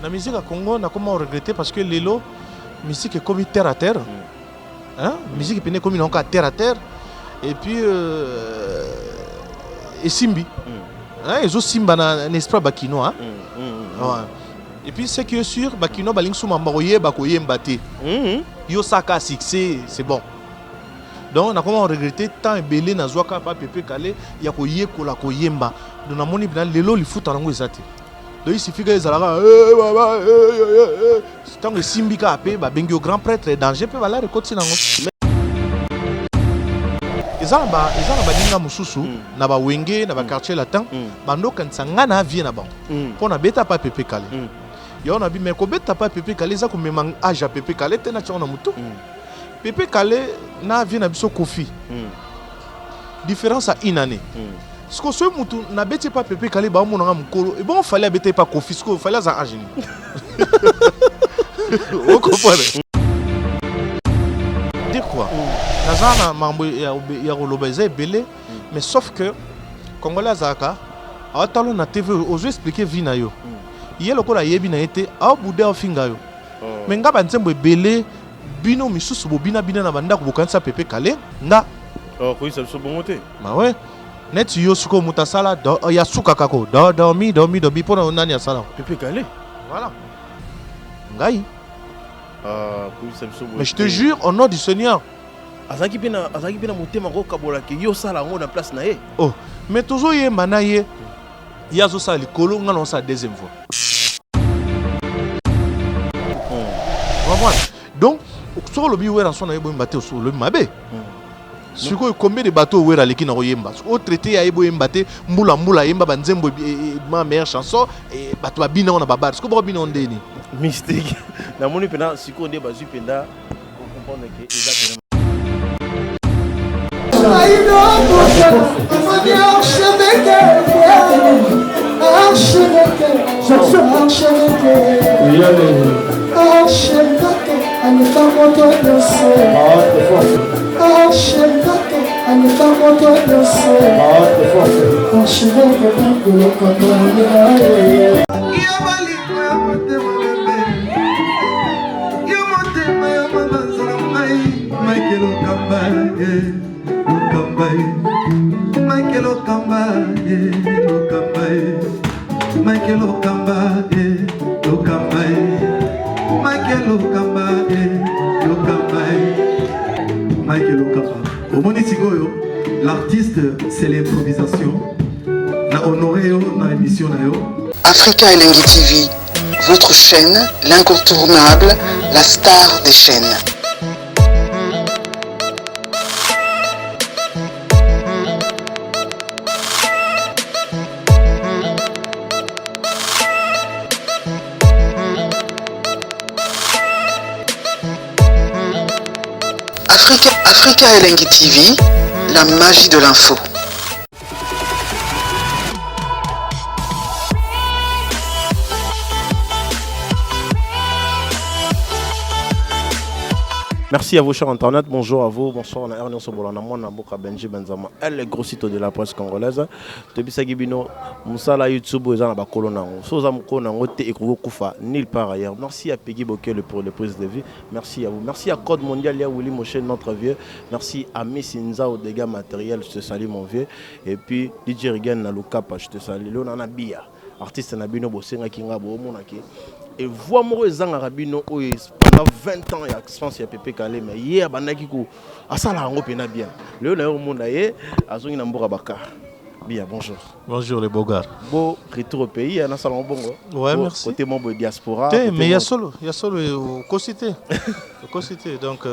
Na musique ya Congo nakoma ko regretter parce que lelo musique ekomi terre à terre. Hein? Musique pene ekomi na terre à terre et puis esimbi. Hein, ezo simba na esprit ba kinois. Ouais. Et puis ce qui est sûr, ba kinois balingi suma koyeba koyemba te. Yo saka succès, c'est bon. Donc nakoma ko regretter temps ebele nazwaka pa Pepe Kale ya koyekola koyemba. Donc namoni bina lelo lifuta nango eza te. Donc il suffit que ezalaka ntango esimbi kaka mpe babengi yo grand prêtre danger mpe balare ekotisi nango. Eza na ba eza na baninga mosusu na bawenge na baquartier latin bandokanisa nga na vie na bango mpo nabeta pa Pepe Kale. Yo na bi mais kobeta pa Pepe Kale eza komema age ya Pepe Kale te na tiango na motu. Pepe Kale na vie na biso Kofi. Différence à une année. Siko soki mutu nabeti pa Pepe Kale baomonanga mokolo ebongo Fally abeta pa Kofi siko Fally aza age nini? Okomprendre? Dire quoi? Naza na mambo ya koloba eza ebele mais sauf que Congolais azalaka aotalo na TV ozo expliquer vie na yo. Ye lokola ayebi na ye te aobude aofinga yo. Mais nga banzembo ebele bino misusu bobina bina na bandako bokanisa Pepe Kale nga. Oh, koyisa biso bongo te. Ba ouais. Neti yo sikoyo moto asala ya suka kako do do mi do mi do mi mpona nani asala Pepe Kale. Voilà. Ngai. Ah, koyisa biso Mais je te jure au nom du Seigneur. Azalaki mpe na azalaki mpe na motema kokabola ke yo osala yango na place na ye. Oh, mais tozoyemba na ye. Ye azosala likolo, nga naosala deuxième voix. Comprendre? Donc, soki olobi Werrason na ye boyemba te, olobi mabe. Sikoyo combien de bateaux Wera aleki na koyemba? O traité ya ye boyemba te, mbula mbula ayemba ba nzembo ma meilleure chanson, bato babina ngo na ba bar. Sikoyo bakobina ngo ndeni? Mystique. Namoni mpena sikoyo nde bazwi mpenza comprendre ke eza mpena Omoni sikoyo l'artiste c'est l'improvisation na honoré yo na émission na yo. Africa Elengi TV, votre chaîne, l'incontournable, la star des chaînes. Africa Elengi TV, la magie de l'info. Merci à vous, chers internautes. Bonjour à vous. Bonsoir. On a Ernion Sobola, mwana mboka Benji Benzama, elle est grossito de la presse congolaise. Tobisaki bino mosala YouTube eza na bakolo nango. So oza mokolo nango te ekoki kokufa nulle part ailleurs. Merci à Peggy Bokele pour les prises de vie. Merci à vous. Merci à Code Mondial ya Willy Moshe, notre vieux. Merci à Miss Nzao, dégâts matériels, je te salue mon vieux. Et puis DJ Regan na Lukapa, je te salue. Lona na Bia, artiste na bino bosengaki nga bomonaki. Et voix moko ezangaka bino oyo pendant 20 ans ya absence ya Pepe Kale, mais ye abandaki ko asala yango pena bien. Lelo na yo omona ye azongi na mboka baka. Bia, bonjour. Bonjour les beaux gars. Beau retour au pays, hein, nasala bongo. Ouais, merci. Côté mon diaspora. Te, mais il y a solo, il y a solo okosite. Okosite donc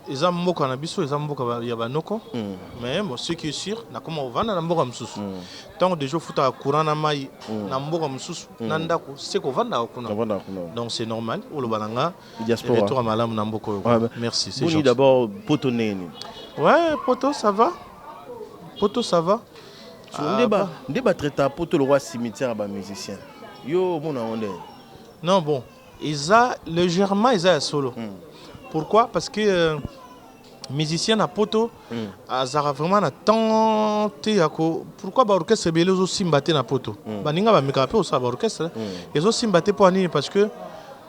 eza mboka na biso, eza mboka ya banoko. Mais bon, ce qui est sûr, nakoma ovanda na mboka mosusu. Ntango déjà ofutaka courant na mai na mboka mosusu, na ndako, se kovandaka kuna. Donc c'est normal, oloba na nga Diaspora. Retour à malamu na mboka oyo. Ouais, merci, c'est Boni gentil. d'abord poto neni. Ouais, poto ça va. Poto ça va. So, nde ba nde ba traita poto le roi cimetière ba musicien. Yo mona onde. Non bon, eza légèrement eza ya solo. Pourquoi? Parce que Musicien na poto azalaka vraiment na temps te ya ko. Pourquoi baorchestre ebele ezosimba te na poto? Baninga bamekaka mpe kosala baorchestre, ezosimba te. Mpo ya nini? Parce que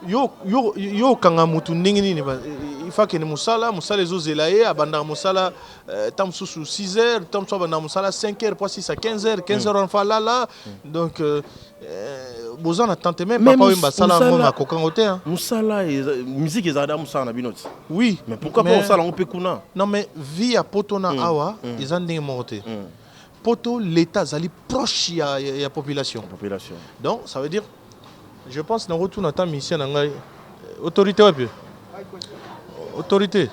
yo okanga mutu ndenge nini? Il faut akende mosala, mosala ezozela ye. Abandaka mosala ta mosusu 6 heures, ta mosusu abandaka mosala 5 heures po 6 à 15 heures, 15 heures wana faut alala. Donc boza na temps te. Même Mais Papa Wemba asala yango, akokango te, hein. Mosala, musique ezalaka da mosala na bino ti. Oui. Mais pourquoi pas osala yango mpe kuna? Non, mais vie ya poto na awa eza ndenge moko te. Poto, l'état azali proche ya population. Population. Donc ça veut dire, je pense, na retour ata musicien na ngai, autorité wapi? Autorité,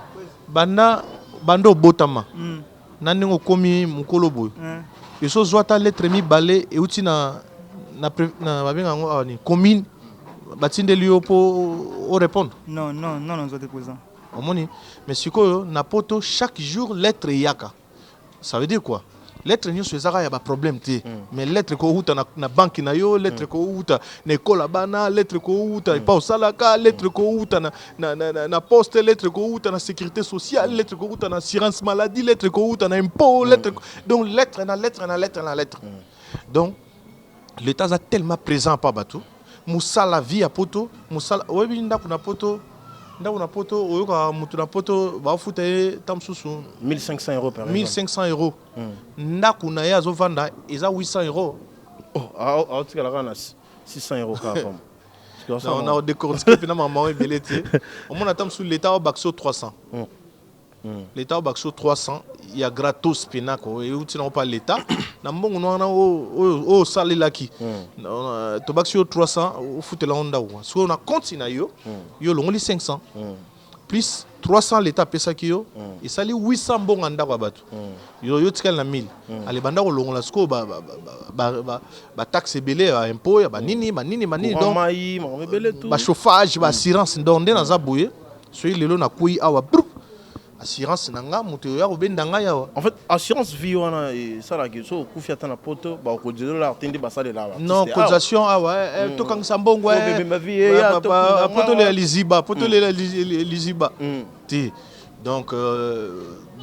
banda banda obotama na ndenge okomi mokolo boye, ezozwa ata lettre mibale euti na babenga yango awa nini, commune, batindeli yo mpo orépondre? Non, non, nazwa te, président. Omoni? Mais sikoyo na poto, chaque jour lettre eyaka. Ça veut dire quoi? Lettre nyonso ezaka ya baproblème te, mais lettre kouta na banque na yo, lettre kouta na ekole ya bana, lettre kouta epa osalaka, lettre kouta na poste, lettre kouta na sécurité sociale, lettre kouta na assurance maladie, lettre kouta na impôt, lettre, donc lettre na lettre na lettre na lettre. Donc l'état aza tellement présent pa bato. Mosala, vie ya poto, mosala, oyebi ndako na poto, ndako na poto, oyokaka motu na poto baofuta ye ta mosusu 1500 € par exemple. 1500 €, ndako na ye azovanda eza 800 €. Oh, aotikala kaka na 600 € kaka pamba. Na odécortiquer mpena mama ebele te. Omona ata mosusu l'état obakisi yo 300, l'état obakisi yo 300 ya gratos mpena ko euti nango mpa l'état na mbongo wana oyo osalelaki. Tobakisi yo 300, ofutela yango ndako. Sikoyo na compte na yo, yo olongoli 500 plus 300 l'état apesaki yo, esali 800. Mbongo ya ndako ya bato, yo tikali na 1000. Ale, banda kolongola sikoyo bataxe ebele, ya impôt, ya banini banini banini. Courant, donc mai, makambo ebele tout. Bachauffage, baassurance. Donc nde naza boye, soki lelo nakwei awa, brup, assurance na nga, moto oya kobenda ngai awa. En fait, assurance vie wana esalaka so okufi ata na poto, bakokotizelola te nde basalela. Non, cotisation awa, tokangisa mbongo. Bemba vie, ya, tokunda po tolela liziba, po tolela liziba te. Donc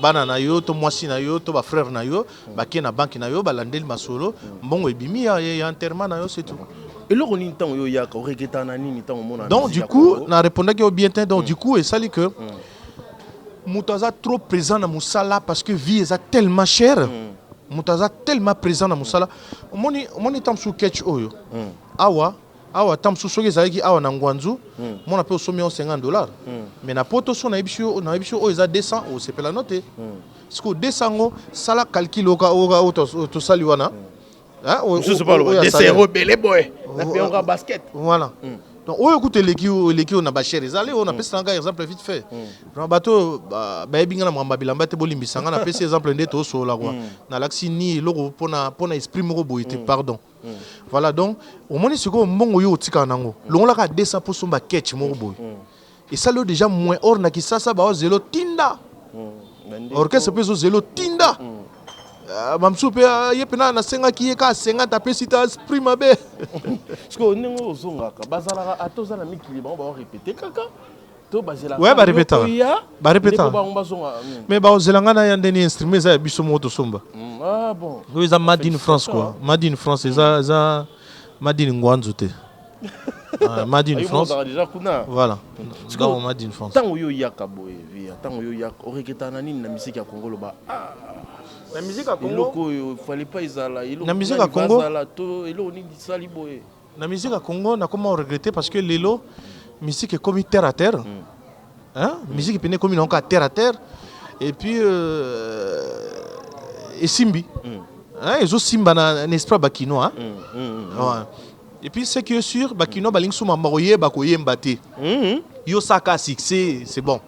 bana na yo to mwasi na yo to bafrère na yo bakei na banque na yo, balandeli masolo, mbongo ebimi ya enterrement na yo, c'est tout. Eloko nini ntango yo oyaka, oregretter na nini ntango omona? Donc du coup, na répondaki yo bien te. Donc du coup, esali que moto aza trop présent na mosala parce que vie eza tellement chère. Moto aza tellement présent na mosala. Omoni ntango mosusu ketch oyo awa awa, ntango mosusu soki ezalaki awa na Ngwanzu, mona mpe osomi yo 50 $, mais na poto so nayebi yo oyo eza 200, osepela no te. Sikoyo 200 ngo, sala calcul oyo tosali wana. Hein, mosusu mpe aloba oyo ya 200 salaire. euro ebele boye, nape basket. Voilà. Donc oyo kuta eleki, eleki oyo na bachere ezali oyo napesi na ngai exemple vite fait. Vraiment, bato oyo bayebi ngai na makambo ya bilamba te, bolimbisa ngai, napesi exemple nde tosola kua. Nalakisi ni eloko mpona esprit moko boye te, pardon. Voilà. Donc omoni sikoyo mbongo oyo otikaka nango, longolaka 200 mpo somba ketch moko boye, esali oyo déjà moins. Or na Kisasa baozela tinda, orchestre mpe ezozela otinda. Ah, bamosusu mpe, ah, ye mpena nasengaki ye kaka 50, apesi ta esprit mabe. Sikoyo ndenge oyo ozongaka, bazalaka ata oza na mikili, bango baorépéter kaka to bazelaka? Ouais, barépétaka. Oya. Barépétaka. Ndeko, bango bazonga. Mais baozela ngai na ya ndeni, instrument eza ya biso moko tosomba. Ah bon. Oyo eza made in France quoi, made in France, eza made in Ngwanzu te. Ah, made in Ayo, France. ozalaka déjà kuna. Voilà. Sikoyo, Donc made in France. Ntango oyo oyaka boye via, ntango oyo oyaka, oregretter na nini na misiki ya Congo? Loba, ah, Na musique ya Congo, eloko oyo fallait pas ezala eloko Na musique nani ya Congo? bazala to eloko nini esali boye? Na musique ya Congo, nakoma oregretter parce que lelo musique ekomi terre à terre, hein? Musique pene ekomi nango kaka terre à terre et puis esimbi, hein? Ezosimba na esprit ya bakinois, hein? Ouais. Et puis ce qui est sûr, bakinois balingi suma koyeba koyemba te. Yo saka succès, c'est bon.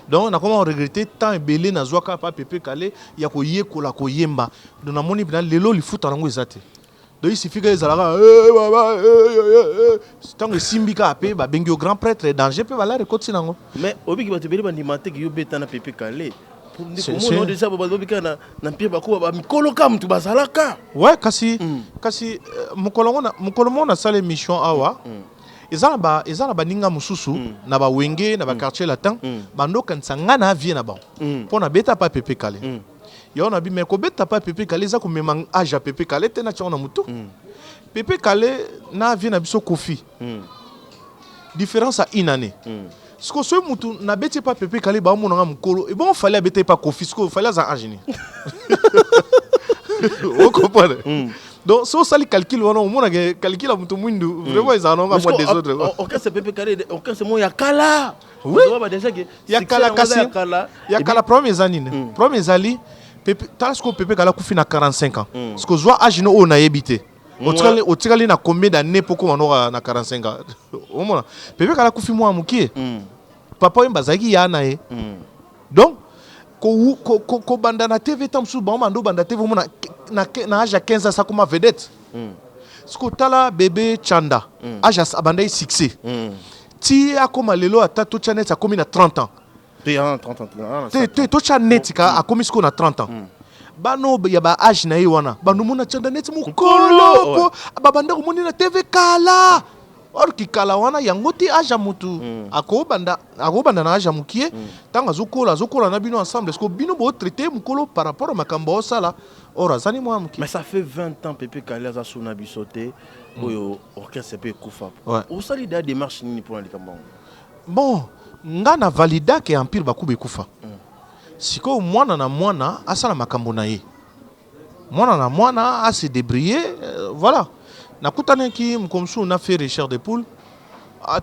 Donc nakoma regretter temps ebele nazwaka pa Pepe Kale ya koyekola koyemba. Donc namoni mpena lelo lifuta nango eza te. Donc il suffit que ezalaka, "Eh, baba, eh, eh, eh." Ntango esimbi kaka mpe babengi yo grand prêtre, danger mpe balare ekoti nango. Mais obiki bato ebele bandima te ke yo beta na Pepe Kale. Komona déjà babika na mpire bakuba bamikolo ka mutu bazalaka. Ouais, kasi mokolo moko nasala émission awa. Eza na baninga mosusu na bawenge, na baquartier latin, bandokanisa nga na vieux na bango mpo nabeta pa Pepe Kale. Yango na bi, mais kobeta pa Pepe Kale eza komema âge ya Pepe Kale te. Natia yango na motu. Pepe Kale na vieux na biso Kofi, différence ya une année. Sikoyo soki mutu nabeti epa Pepe Kale, baomonanga mokolo. Ebongo Fally abeta epa Kofi, sikoyo Fally aza âge nini? Ocomprendre? Donc so osali calcul wana, omonaka calcul ya moto mwindu vraiment ezala nanga mwa désordre quoi. Orchestre Pepe Kale, orchestre mo ya kala. Oui. Ozoba déjà ke ya succès kala yango eza kasi ya kala. Ya kala. Problème eza nini? Problème ezali Pepe, tala sikoyo, Pepe Kala akufi na 45 ans. Sikoyo zwa âge no oyo nayebi te. Otikali na combien d'année po koma noka na 45 ans? Omona Pepe Kala akufi mwana mokie. Papa oyo bazalaki ya na ye. Donc kobanda na TV, ta mosusu bango banda obanda TV, omona na âge ya 15 ans akoma vedette. Sikoyo tala bebe Chanda, âge abandaki succès ti akoma lelo, ata totya neti akomi na 30 ans. Te, ah, 30 ans, ah, te te, totya neti ka akomi sikoyo na 30 ans. Bana oyo ya ba âge na ye wana, bandomona Chanda neti mokolo po babanda komoni na TV kala. Or kikala wana yango te âge ya mutu. Akobanda na âge ya mokie. Ntango azokola, azokola na bino ensemble. Parce que bino botraite mokolo par rapport a makambo aosala, or azali mwana mokie. Mais ça fait 20 ans Pepe Kale aza so na biso te, oyo orchestre mpe ekufa. Osali da démarche nini mpona likambo yango? Bon, nga na validake Empire Bakuba ekufa. Sikoyo mwana na mwana asala makambo na ye, mwana na mwana ase débrouiller. Voilà, nakutanaki moko mosusu na Ferre Chair de Poule.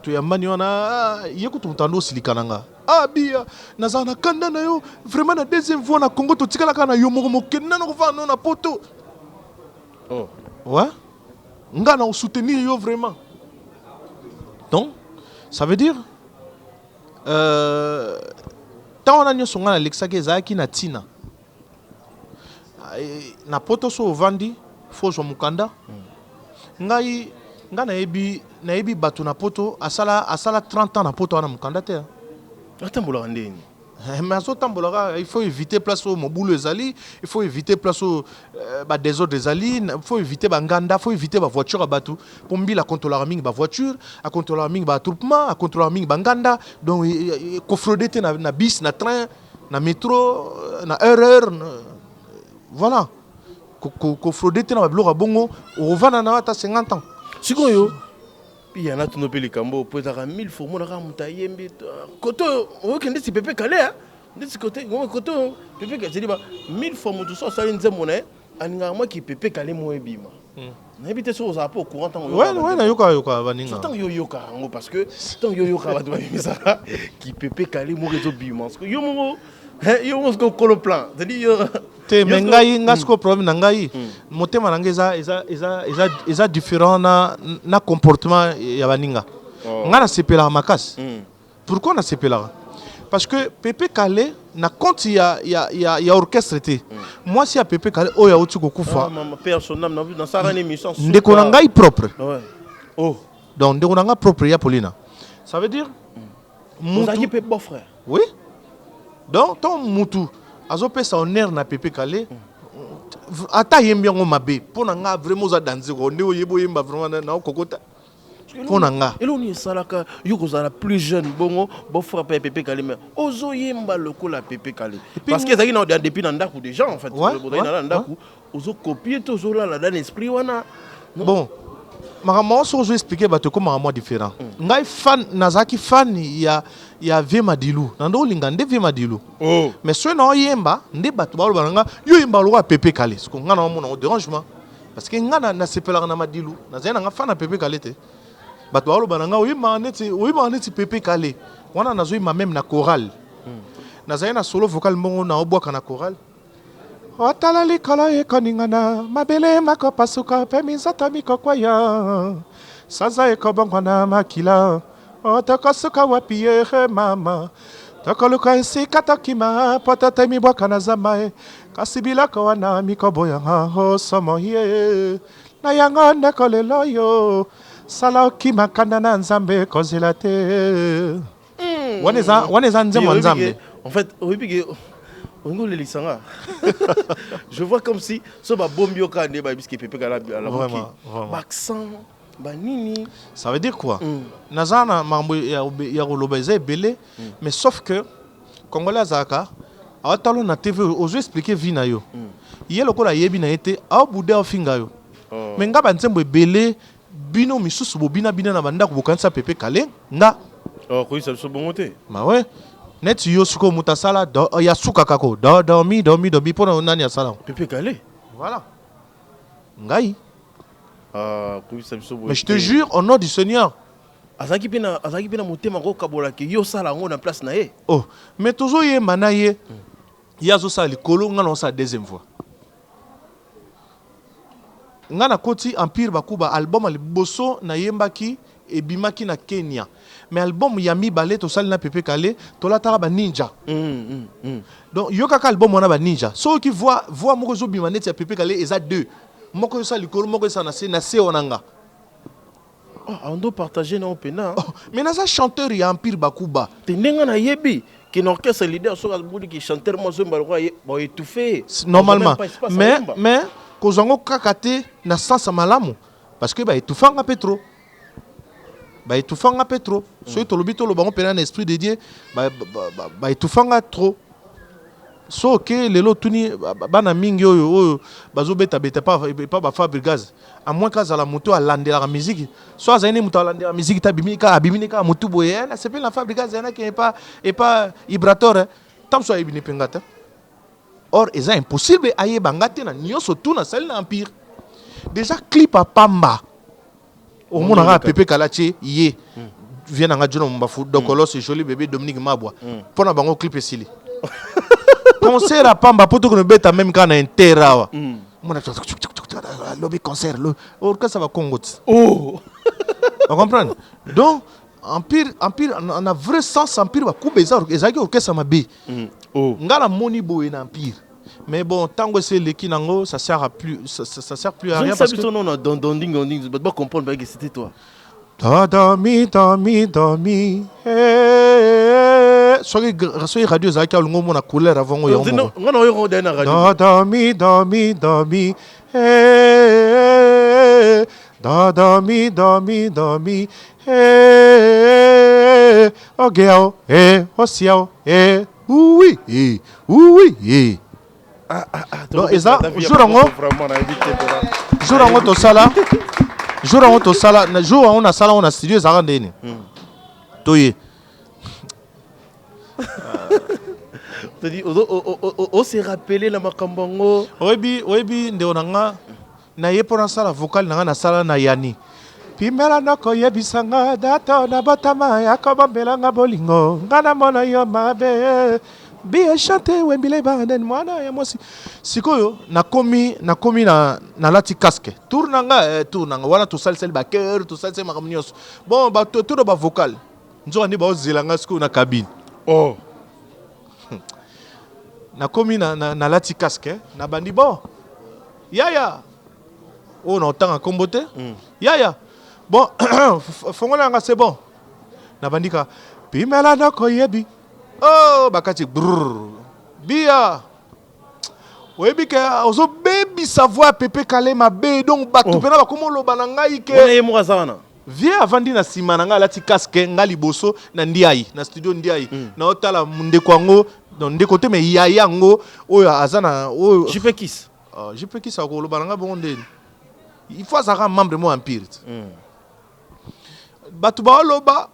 Toyambani wana. Ye kutu moto ando osilika na nga. Bia nazala na kanda na yo vraiment. Na deuxième voix na Congo, totikalaka na yo moko mokende nano kofanda no na poto. Oh. Ouais, nga na osoutenir yo vraiment. Donc ça veut dire ntango wana nyonso ngai nalekisaki ezalaki na ntina. Na poto so ovandi, fo ozwa mokanda. Ngai ngai nayebi bato na poto asala 30 ans na poto wana, mokanda te. Atambolaka ndeni? Mais azotambolaka, il faut éviter place oyo mobulu ezali, il faut éviter place oyo badésordre ezali, il faut éviter banganda, il faut éviter bavoiture ya bato, mpo mbila akontrolaka mingi bavoiture, akontrolaka mingi baattroupement, akontrolaka mingi banganda. Donc kofraude te na bus, na train, na métro, na RER, voilà, kofraude te na babiloko ya bongo, okovanda na yo ata 50 ans. Sikoyo yana tuno mpe likambo po ezalaka mille fois, omonaka moto ayembi kote oyo, oyoki ndeti Pepe Kale, ndeti kote oyo Pepe Kale. C'est-à-dire ba mille fois moto so asali nzembo na ye, alingaka mwaki Pepe Kale mo ebima. Nayebi te soki ozala mpe au courant ntango. Ouais, nayoka yoka baninga. Ntango yo oyokaka yango, parce que ntango yo oyokaka bato babimisaka ki Pepe Kale moko ezobima, parce que yo moko sikoyo kolo plan, c'est-à-dire yo Te, me ngai nga sikoyo problème na ngai, motema na ngai eza différent na comportement ya baninga. Ngai nasepelaka makasi. Pourquoi nasepelaka? Parce que Pepe Kale na compte ya orchestre te. Mwasi ya Pepe Kale oyo auti kokufa, ndeko na ngai propre. Oh. Donc ndeko na ngai propre ya Polina, ça veut dire mutu mpe beau frère. Oui, donc ntango mutu azopesa honneur na Pepe Kale, ata ayembi yango mabe, mpo na nga vraiment oza danse ko nde oyebi oyemba vraiment na okokota mpo na nga. Eloko nini esalaka yo kozala plus jeune bongo, beau-frère mpe ya Pepe Kale, mais ozoyemba lokola Pepe Kale? Parce que ezalaki depuis na ndako déjà, en fait ozalaki na ndako ozokopie te, ozolala dans esprit wana. Bon, makambo yango soki ozoexplike bato, ekomaka mwa différent. Ngai fan, nazalaki fan ya vieux Madilu, na nde olinga nde vieux Madilu. Oh. Mais soki na oyemba nde bato baloba na nga: "Yo oyemba lokola Pepe Kale." Siko nga na omona ngo dérangement, parce que nga nasepelaka na Madilu, nazali na nga fan na Pepe Kale te. Bato baloba na nga: "Oyembaka neti Pepe Kale." Wana nazoyemba même na chorale, nazali na solo vocal mbongo na obwaka na chorale: "Otala likolo ekoningana, mabele makopasuka, mpe minzoto mikokwaya, sanza ekobongwana makila. Otokosuka wapi ye mama? Tokoluka esika tokima po tata mibwaka na zamba ye, kasi biloko wana mikoboyanga osomo ye na yango. Ndeko, lelo yo sala okima kanda na Nzambe, kozela te." Wana eza nzembo ya Nzambe. En fait, oyebi ke olingi olelisa nga. Je vois comme si so babombi yo kaka nde bayebiski Pepe Kala alamuki. Vraiment, vraiment. Baaccent. Banini. Ça veut dire quoi? Naza na makambo ya koloba eza ebele, mais sauf que Congolais azalaka aotala na TV, ozo expliquer vie na yo, ye lokola ayebi na ye te, aobude, aofinga yo. Mais nga, banzembo ebele, bino misusu bobina bina na bandako, bokanisa Pepe Kale nga. Oh, koyisa biso bongo te. Ma we neti yo sikoyo, moto asala ya suka kako do do mi do mi do mi, mpo nani asala? Pepe Kale. Voilà, ngai. Ah, koyisa biso boye Mais je te te. jure au nom du Seigneur. Azalaki mpe na motema kokabolaki yo osala yango na place na ye. Oh, mais tozoyemba na ye, ye azosala likolo, nga na osala deuxième fois. Nga nakoti Empire Bakuba, album ya liboso nayembaki ebimaki na Kenya, mais album ya mibale tosali na Pepe Kale, tolataka baninja. Donc yo kaka album wana, baninja, soki voix moko ezobima neti ya Pepe Kale, eza deux, moko ezosala likolo, moko ezosala na se, na se wana nga. Oh, ando partage na yo mpena. Oh, mais naza chanteur ya Empire Bakuba. Te, ndenge nayebi ke na orchestre, leader soki abudiki chanteur mo azoyemba lokola ye, baétouffe. Normalement, mais kozwa yango kaka te na sens ya malamu, parce que baétouffanga mpe trop, baétouffanga mpe trop. Soki tolobi, toloba yango mpena na esprit de Dieu, baétouffanga trop. So oke lelo, otuni bana mingi oyo bazobetabeta epa baFabregas, à moins kazala moto alandelaka musique. So azali ne moto alandelaka musique te, abimi kaka, abimi ne kaka motu boye, nasepeli na Fabregas, yanaki epa Ibrator, ntango so ayebi ne mpe nga te. Or eza impossible ayeba nga te na nyonso tu nasali na Empire. Déjà clip apamba, omonaka Pepe Kala tie ye vie na nga, John Mbafu, Dokolos, Joli Bébé, Dominique Mabwa, mpo na bango clip esili. Concert apamba, mpo tokende beta même kaka na inter awa, mona lobi concert, orchestre bakongo ti. Oh. Ocomprendre? Donc Empire na vrai sens, Empire Bakuba ezalaki orchestre mabe. Oh. Nga namoni boye na Empire, mais bon, ntango esi eleki nango, ça sert à plus, ça sert plus à rien parce que non, non, don don ding ding, bato bacomprendre que c'était toi. Do do mi do mi do mi eh, soki radio ezalaki, alingi omona couleur avango yango moko. Nga na oyo daye na radio. Do do mi do mi do mi eh, do do mi do mi do mi eh, ogea o eh, osia o eh, oui eh, oui eh. Donc eza jour yango, jour yango tosala, jour yango tosala, jour yango nasala yango na studio. Ezalaka ndeni toye. Ose rappeler na makambo yango. Oyebi, ndeko na nga, naye mpo nasala vocal na nga, nasala na yani pimela noko, yebisa nga date nabotama, ya kobombelanga bolingo, nga namona yo mabe bi chante wembile banden mwana ya mwasi. Sikoyo nakomi na nalati casque, tour na nga, tour na nga wana, tosalisali bachœur, tosalisali makambo nyonso. Bon, bato tour na bavocal, nzoka nde baozela nga sikoyo na cabine. Oh. Nakomi nalati casque, nabandi. Bon, yaya oyo na otanga nkombo te, yaya, bon, fongola yanga, c'est bon. Nabandi kaka pimela noko, yebi oh, bakati brrr, bia oyebi ke ozobebisa voix ya Pepe Kale mabe. Donc bato mpena bakoma oloba na ngai ke Wana ye moko aza wana. Vie avandi na nsima na ngai, alati casque, nga liboso na ndiai na studio ndiai, naotala ndeko yango. Donc ndeko te, mais yaya yango oyo aza na oyo. JP Kis. Ah, JP Kis akoloba na ngai bongo ndeni? Il faut azalaka membre mo Empire ti. Bato baoloba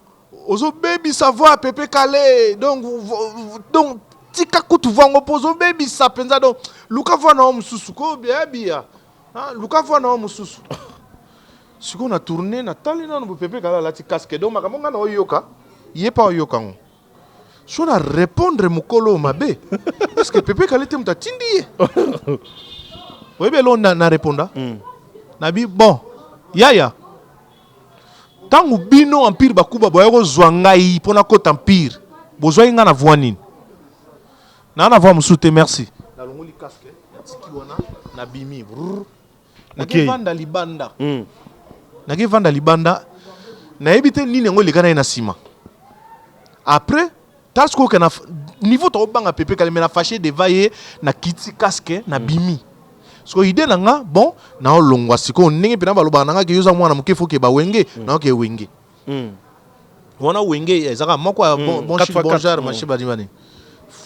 ozobebisa voix ya Pepe Kale, donc tika kutu voix yango mpo ozobebisa mpenza. Donc luka voix na yo mosusu ko bia bia. Ah, luka voix na yo mosusu. Sikoyo na tourne, natali nano bo Pepe Kale alati casque, donc makambo ngai na oyoka, ye mpa oyoka yango. So na répondre mokolo oyo mabe, parce que Pepe Kale te moto atindi ye. Oyebi elo na réponda nabi: bon yaya, ntango bino Empire Bakuba boya kozwa ngai mpo nakota Empire, bozwaki ngai na voix nini? Naa na voix mosusu te, merci. Nalongoli casque, natiki wana, nabimi, brrr. Nakevanda libanda, nakevanda libanda, nayebi te nini yango eleka na ye na nsima. Après, tala sikoyo ke na niveau tokobanga Pepe Kale, mais na fâché devant ye, nakiti casque, nabimi. Sikoyo idée na nga, bon, naolongwa sikoyo ndenge mpena balobaka na nga ke yo oza mwana moke, faut keba Wenge, naoke Wenge. Wana Wenge ezaka moko ya bon, bon chic, bon genre, machi bani bani.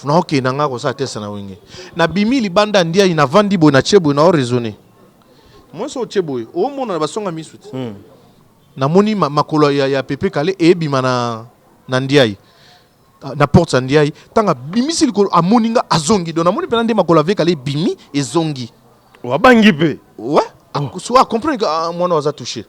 Naokende na nga kosala test na Wenge. Nabimi libanda, ndiai, navandi boye, natie boye, nao raisonner. Mwasi otie boye, omona na basonga misu te. Namoni makolo ya Pepe Kale eyebima na ndiai, na porte ya ndiai. Ntango abimisi likolo, amoni nga, azongi. Donc namoni mpena nde makolo ave Kale ebimi, ezongi. Wabangi mpe. Ouais, so acomprendre que ah, mwana aza touché.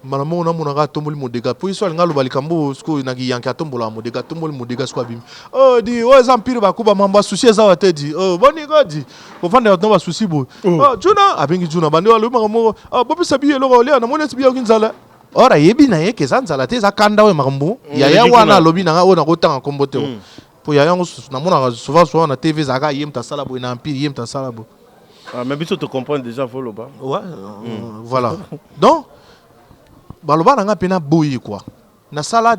Mbala moko namonaka atomboli modega, po ye so alinga aloba likambo sikoyo na kiyanke, atombolaka modega, atomboli modega. Sikoyo abimi, oh, di oyo eza Empire Bakuba, mambo ya souci eza wa te. Di oh, boninga di kovandela tino basusi boye. Oh, Juna abengi Juna, bandi alobi makambo moko, oh, bopesa biyo eloko olia, namoni eti biyoki nzala. Or ayebi na ye ke eza nzala te, eza kanda oyo makambo yaya wana alobi na nga oyo nakotanga nkombo te. Po yaya yango namonaka souvent souvent na TV, ezalaka ye moto asala boye na Empire, ye moto asala boye. Ah, mais biso tocomprendre déjà, faut loba. Ouais, voilà. Donc baloba na nga mpe na boyi quoi. Nasala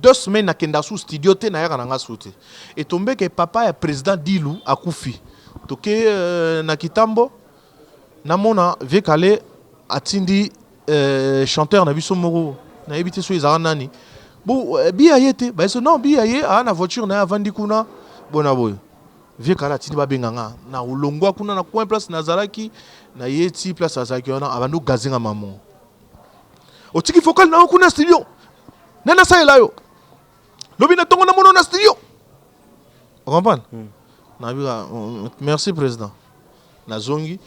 2 semaines, nakenda su studio te, nayaka na nga su te. Etombeke papa ya président Dilu akufi, toke na Kitambo, namona vieux Kale atindi chanteur na biso moko, nayebi te so ezalaka nani bo biya ye te, bayeso non, biya ye aa na voiture na ye, avandi kuna bona boye. Vieux Kale atindi babenga nga na olongwa kuna na coin place nazalaki, naye ti place azalaki wana, abandi ogazenga mamo: "Otiki vocal na yo kuna studio, nani asalela yo? Lobi na ntongo namono na studio." Ocomprendre? Nabika: "Merci président." Nazongi,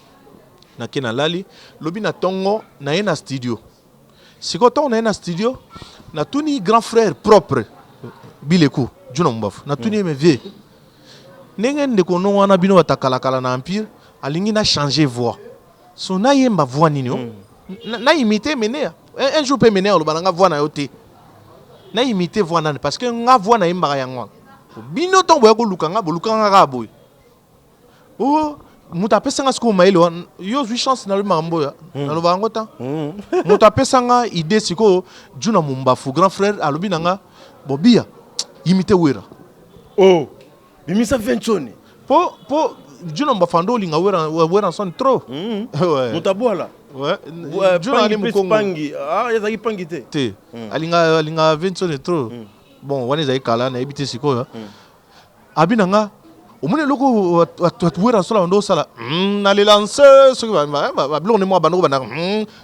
nake nalali. Lobi na ntongo naye na studio. Sikoyo ntongo naye na studio, natuni grand frère propre Bileku Juna Mumbafu, natuni ye: "Mais vieux, ndenge ndeko no wana bino batakalakala na Empire alingi na changer voix, so nayemba voix nini? O na imite Menea un jour mpe Menea aloba na nga voix na yo te, na imite voix nani? Parce que nga voix nayembaka yango wana. Bino ntongo boya koluka nga, boluka nga kaka boye." O moto apesanga sikoyo mayele wana, yo ozwi chance, nalobi makambo oyo, naloba yango ta. Moto apesanga idée sikoyo, Juna Mumbafu, grand frère, alobi na nga: "Bobiya, imite Wera." Oh, bimisa Ventoni. Po Juna Mumbafu ando olinga Wera, Werrason trop. Ouais. Moto abwala. Ouais. Juna ali mokongo. Pangi, ah, ezalaki pangi te. Te, alinga Ventoni trop. Bon, wana ezali kala, nayebi te sikoyo. Abi na nga: "Omoni eloko Wera sola bando osala, nalela nse soki babiloko nde mwa bando kobanda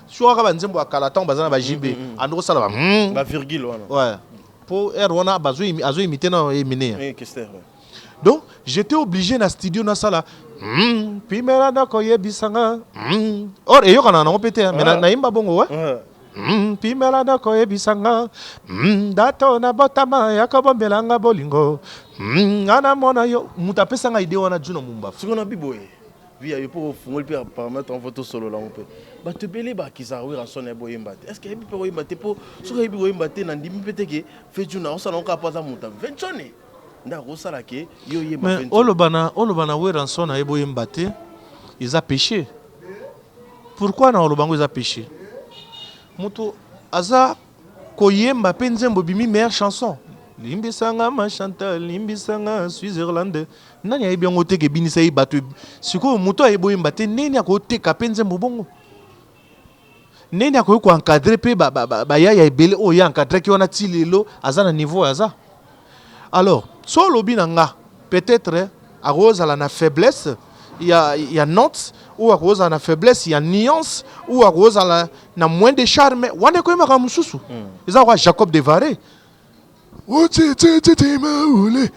soki kaka banzembo ya kala, ntango baza na bajibe ando kosala ba Ba virgule wana. Ouais, po aire wana azoimite na Emeneya. Eh, Kester, ouais. Donc j'étais obligé na studio nasala pimela ndako oyebisanga. Or eyokana nango mpe te, mais nayemba bongo, ouais. Pimela ndako oyebisanga, dato nabotama ya kobombelanga bolingo, nga namona yo." Moto apesanga idée wana, Juna Mumbafu. Sikoyo na biboye via yo mpo ofungoli mpe paramètre mpo tosolola ngo mpe bato ebele bakisaka Werrason ayebi oyemba te. Est ce que ayebi mpe koyemba te? Mpo soki ayebi koyemba te, nandimi mpe te ke Fejuna osala ngo kaka mpo aza moto Ventone nde akosala ke yo oyemba. Mais oloba na Werrason ayebi oyemba te, eza péché. Pourquoi na oloba yango eza péché? Moto aza koyemba mpe nzembo ebimi meilleure chanson, "Limbisanga ma Chantal, limbisanga Switzerland", nani ayebi yango te ke ebinisa ye bato? Sikoyo moto ayebi oyemba te, ndeni akoteka mpe nzembo bongo? Ndeni akoki koencadre mpe bayaya ebele oyo ye encadraki wana ti lelo aza na niveau oyo aza? Alors so olobi na nga, peut-être akozala na faiblesse ya note, ou akozala na faiblesse ya nuance, ou akozala na moins de charme, wana ekoyembaka mosusu. Eza kwa Jacob de Vare otititimaule,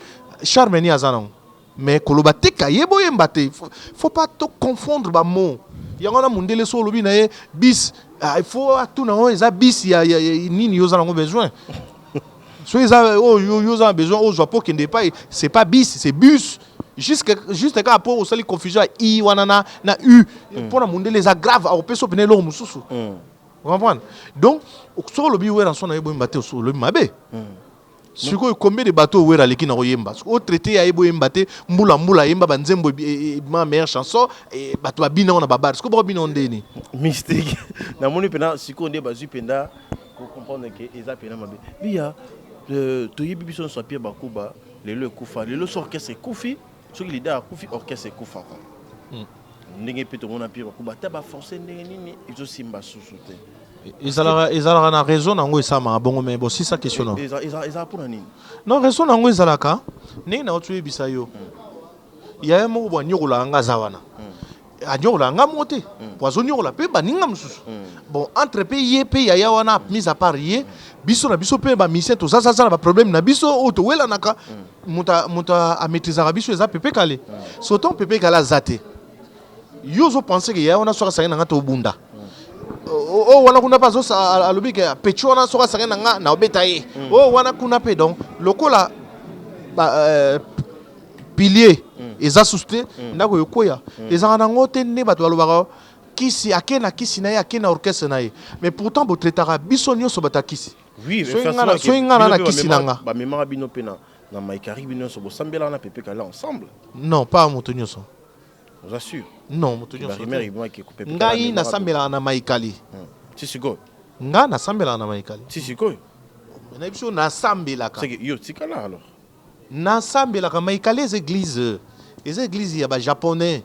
charme ni aza nango, mais koloba te kayeba oyemba te, faut pas to confondre bamo yango wana. Mondele so olobi na ye bis, ah, il faut atuna oyo eza bis ya nini yo oza nango besoin. So eza oyo yo oza na besoin ozwa mpo okende epai, c'est pas bis, c'est bus. Juste kaka mpo osali confusion ya i wana na u, mpo na mondele eza grave, akopesa pene eloko mosusu. Comprendre? Donc soki olobi Werrason na ye boyemba te, olobi mabe. Sikoyo combien de bato oyo Wera aleki na koyemba? Otraite ya ye boyemba te, mbula mbula ayemba banzembo ebima meilleure chanson, bato babina ngo na babare. Sikoyo bakobina ngo ndeni? Mystique, namoni mpena sikoyo nde bazwi mpenza kocomprendre ke eza mpena mabe. Biya toyebi biso nyonso, Empire Bakuba lelo ekufa. Lelo so orchestre ekufi, soki leader akufi, orchestre ekufaka. Ndenge mpe tomona Pire Bakuba, ata baforce ndenge nini, ezosimba susu te. Ezalaka na raison nango esalamaka bongo, mais bosisa question na Ezala mpona nini? Non, raison nango ezalaka ndenge na oti oyebisa yo. Yaya moko bo anyokolaka nga, aza wana, anyokolaka nga moko te, po azonyokola mpe baninga mosusu. Bon, entre mpe ye mpe yaya wana, mise à part ye, biso na biso mpe bamusicien tozazaza na baproblème na biso oyo towelanaka. Moto amaîtrisaka biso eza Pepe Kale. Surtout Pepe Kale aza te, yo ozopense ke yaya wana soki asangi na nga, tobunda. Oyo wana kuna mpe alobi ke petit wana soki asangi na nga, na obeta ye. Oyo wana kuna mpe. Donc lokola pilier eza susu te, ndako ekoya. Ezalaka nango te nde bato balobaka kisi ake na kisi na ye, ake na orchestre na ye, mais pourtant botraitaka biso nyonso bato ya kisi. Soki nga na kisi na nga, Bamemaka bino mpe na Maikari, bino nyonso bosambelaka na Pepe Kale ensemble. Non, pas moto nyonso. Oza sûr? Non, moto nyonso. Ngai nasambelaka na Maikali. Ti sikoyo? Nga nasambelaka na Maikali. Ti sikoyo? Na biso nasambelaka. Yo tikala alors. Nasambelaka. Maikali eza église, eza église ya bajaponais.